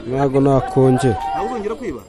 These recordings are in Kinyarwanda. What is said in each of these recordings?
Ntabwo nakongera. Ntabwo uzongera kwiba?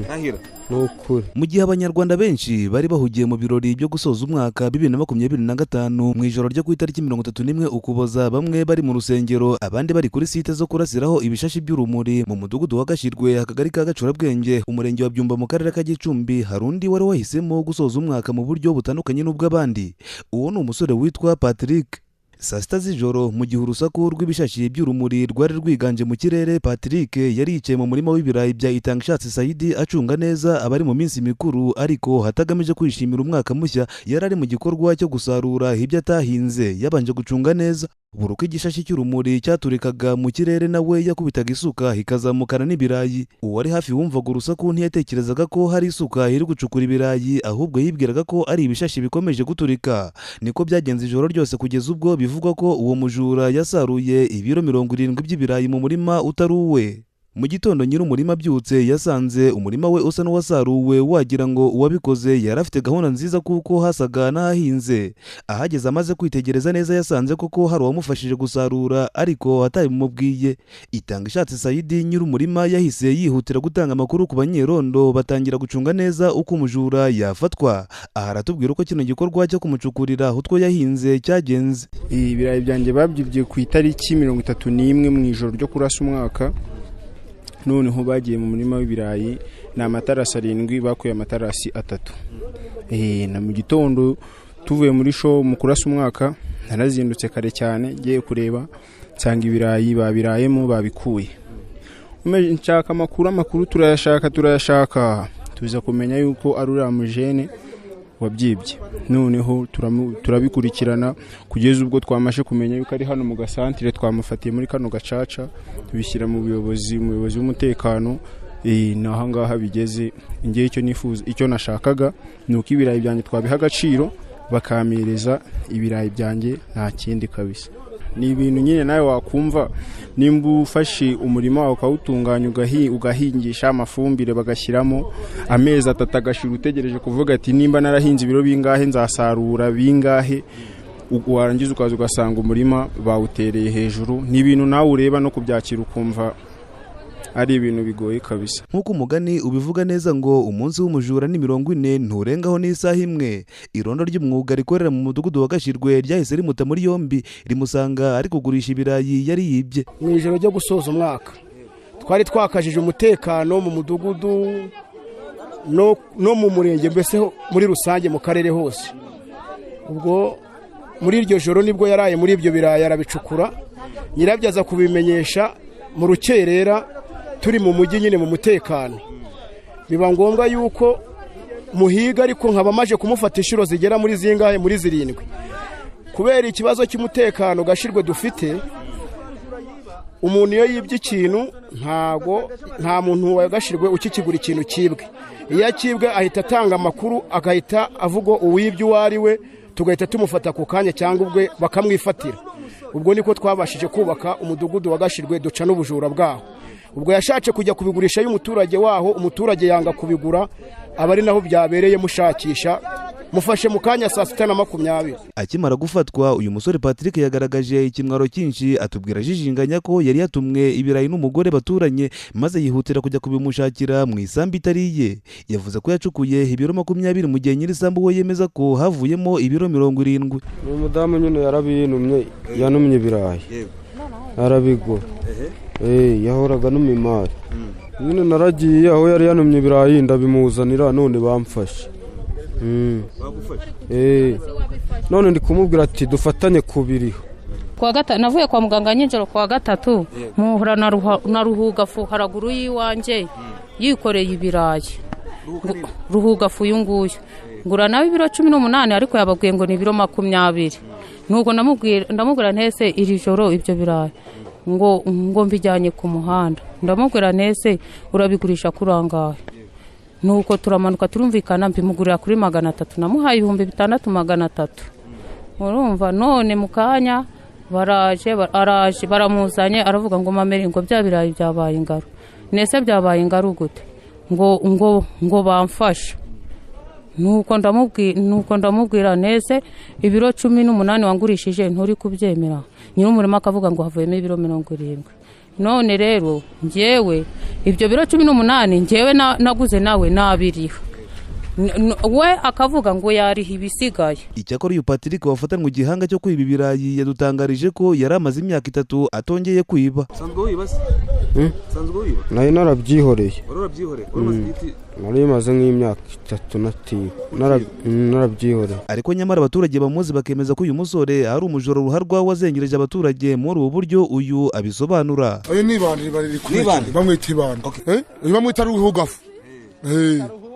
Rahira. Nukuri. Mu gihe abanyarwanda benshi bari bahugiye mu birori byo gusoza umwaka 2025 mu ijoro ryo ku itariki 31 Ukuboza, bamwe bari mu rusengero, abandi bari kuri site zo kurasiraho ibishashi by'urumuri mu mudugudu wa Gashirwe, akagari ka Gacurabwenge, umurenge wa Byumba mu karere ka Gicumbi, hari undi wari wahisemo gusoza umwaka mu buryo butandukanye n'ubw'abandi. Uwo ni umusore witwa Patrick. Saa sita z'ijoro, mu gihe urusaku rw'ibishashi by'urumuri rwari rwiganje mu kirere, Patrick yari yicaye mu murima w'ibirayi bya Itangishatse Saidi acunga neza abari mu minsi mikuru, ariko hatagamije kwishimira umwaka mushya, yari ari mu gikorwa cyo gusarura ibyo atahinze. Yabanje gucunga neza buri uko igishashi cy'urumuri cyaturikaga mu kirere, nawe yakubitaga isuka ikazamukana n'ibirayi. Uwari hafi wumvaga urusaku ntiyatekerezaga ko hari isuka iri gucukura ibirayi, ahubwo yibwiraga ko ari ibishashi bikomeje guturika. Niko byagenze ijoro ryose, kugeza ubwo bivugwa ko uwo mujura yasaruye ibiro 70 by'ibirayi mu murima utari uwe. Mu gitondo nyir'umurima abyutse yasanze umurima we usa n'uwasaruwe, wagira ngo uwabikoze yari afite gahunda nziza kuko hasaga n'ahahinze. Ahageze amaze kwitegereza neza yasanze koko hari uwamufashije gusarura ariko atabimubwiye. Itangishatse Saidi nyir'umurima yahise yihutira gutanga amakuru ku banyerondo, batangira gucunga neza uko umujura yafatwa. Aha aratubwira uko kino gikorwa cyo kumucukurira utwo yahinze cyagenze. Ibirayi byanjye babyibye ku itariki 31 mu ijoro ryo kurasa umwaka. Noneho bagiye mu murima w'ibirayi, ni amatarasi 7, bakuye amatarasi 3. Na mu gitondo tuvuye muri show mu kurasa umwaka, narazindutse kare cyane ngiye kureba, nsanga ibirayi babirayemo babikuye. Nshaka amakuru turayashaka, tuza kumenya yuko ari uriya mujene wabyibye. Noneho turabikurikirana kugeza ubwo twamashe kumenya yuko ari hano mu gasantire, twamufatiye muri kano gacaca, tubishyira mu buyobozi, umuyobozi w'umutekano. Naho ngaha bigeze. Ngiye icyo nifuza, icyo nashakaga ni uko ibirayi byanjye twabiha agaciro, bakamereza ibirayi byanjye, nta kindi kabisa. Ni ibintu nyine nawe wakumva, nimba ufashe umurima wawe ukawutunganya, ugahingisha amafumbire, bagashyiramo amezi 3 agashira utegereje kuvuga ati nimba narahinze ibiro bingahe nzasarura bingahe, warangiza ukaza ugasanga umurima bawutereye hejuru. Ni ibintu nawe ureba no kubyakira ukumva ari ibintu bigoye kabisa. Nk'uko umugani ubivuga neza ngo umunsi w'umujura ni 40 nturengaho n'isaha imwe. Irondo ry'umwuga rikorera mu mudugudu wa Gashirwe ryahise rimuta muri yombi, rimusanga ari kugurisha ibirayi yari yibye. Mu ijoro ryo gusoza umwaka twari twakajije umutekano mu mudugudu no mu murenge, mbese muri rusange mu karere hose. Ubwo muri iryo joro nibwo yaraye muri ibyo birayi arabicukura, nyirabyo aza kubimenyesha mu rukerera turi mu mujyi nyine mu mutekano. Biba ngombwa yuko muhiga, ariko nkaba maje kumufata inshuro zigera muri zingahe, muri 7. Kubera ikibazo cy'umutekano Gashirwe dufite, umuntu iyo yibye ikintu ntago nta muntu wa Gashirwe ukikigura ikintu kibwe. Iyo akibwe ahita atanga amakuru, agahita avuga uwibye uwo ari we, tugahita tumufata ku kanya cyangwa ubwe bakamwifatira. Ubwo niko twabashije kubaka umudugudu wa Gashirwe, duca n'ubujura bwaho. Ubwo yashatse kujya kubigurisha y'umuturage waho, umuturage yanga kubigura, aba ari naho byabereye mushakisha, mufashe mu kanya saa 6:20. Akimara gufatwa uyu musore Patrick yagaragaje ikimwaro cyinshi, atubwira ajijinganya ko yari yatumwe ibirayi n'umugore baturanye, maze yihutira kujya kubimushakira mu isambu itari iye. Yavuze ko yacukuye ibiro 20 mu gihe nyir'isambu we yemeza ko havuyemo ibiro 70. Ni umudamu nyine yarabinumye, yanumye ibirayi arabigura. Yahoraga n'umimari nyine, naragiye aho yari yanumye ibirayi ndabimuzanira, none bamfashe. None ndi kumubwira ati dufatanye kubiriho. Kuwa gatatu navuye kwa muganga nyinjoro, kuwa gatatu muhura na Ruhugafu haraguru y'iwanjye yikoreye ibirayi. Ruhugafu uyu nguyu ngura nawe ibiro 18, ariko yababwiye ngo ni ibiro 20. Nuko ndamubwira ntese iri joro ibyo birayi ngo mbijyanye ku muhanda. Ndamubwira ntese urabigurisha kurangahe? Nuko turamanuka turumvikana, mbimugurira kuri 300, namuhaye 6300. Urumva none mu kanya baraje, araje baramuzanye, aravuga ngo mamere ngo bya birayi byabaye ingaro. Nese byabaye ingaro gute? Ngo bamfashe. Nuko ndamubwira nese ibiro 18 wangurishije nturi kubyemera. Nyir'umurima akavuga ngo havuyemo ibiro 70. None rero njyewe Ibyo biro 18 njyewe naguze nawe nabiriha, we akavuga ngo yariha ibisigaye. Icyakora uyu Patrick wafatanwe igihanga cyo kwiba ibirayi yadutangarije ko yari amaze imyaka 3 atongeye kwiba. Sanzwe wiba se? Sanzwe wiba? Nayo narabyihoreye. Wari urabyihoreye? Wari umaze igiti? Nari maze nk'imyaka 3 natiba. Narabyihoreye. Ariko nyamara abaturage bamuzi bakemeza ko uyu musore ari umujura ruharwa wazengereje abaturage muri ubu buryo uyu abisobanura. Ayo ni ibandi bari kuri bamwita ibandi. Uyu bamwita Ruhugafu.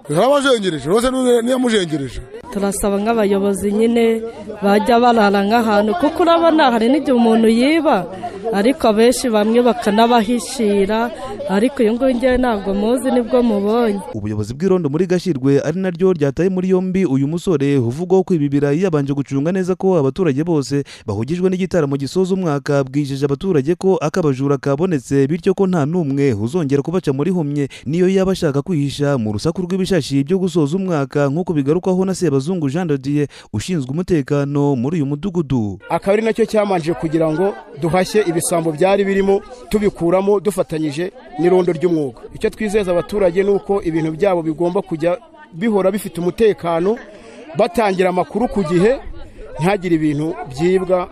Yarabajengereje rwose niyamujengereje. Turasaba nk'abayobozi nyine bajya barara nk'ahantu, kuko urabona hari n'igihe umuntu yiba ariko abenshi bamwe bakanabahishira, ariko uyu nguyu ngewe ntabwo muzi nibwo mubonye. Ubuyobozi bw'irondo muri Gashirwe ari naryo ryataye muri yombi uyu musore uvugwaho kwiba ibirayi yabanje gucunga neza ko abaturage bose bahugijwe n'igitaramo gisoza umwaka, bwijeje abaturage ko akabajura kabonetse, bityo ko nta n'umwe uzongera kubaca muri humye niyo yaba ashaka kwihisha mu rusaku rw'ibishashi byo gusoza umwaka, nk'uko bigarukwaho na Sebazungu Jean de Dieu ushinzwe umutekano muri uyu mudugudu. Akaba ari nacyo cyamanje kugira ngo duhashye ibisambo byari birimo tubikuramo dufatanyije n'irondo ry'umwuga. Icyo twizeza abaturage nuko ibintu byabo bigomba kujya bihora bifite umutekano, batangira amakuru ku gihe, ntihagire ibintu byibwa,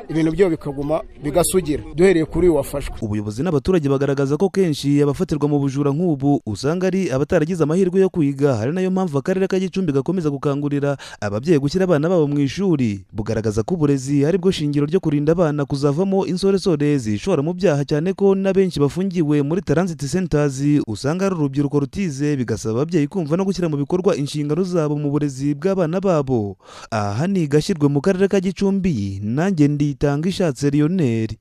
ibintu byo bikaguma bigasugira duhereye kuri wafashwe. Ubuyobozi n'abaturage bagaragaza ko kenshi abafatirwa mu bujura nk'ubu usanga ari abataragize amahirwe yo kwiga, hari nayo mpamvu akarere ka Gicumbi gakomeza gukangurira ababyeyi gushyira abana babo mu ishuri. Bugaragaza ko uburezi ari bwo shingiro ryo kurinda abana kuzavamo insoresore zishora mu byaha, cyane ko na benshi bafungiwe muri transit centers usanga ari urubyiruko rutize, bigasaba ababyeyi kumva no gushyira mu bikorwa inshingano zabo mu burezi bw'abana babo. Aha ni Gashyirwe mu karere ka Gicumbi, nanjye ndi Tanga ishatse Lionel.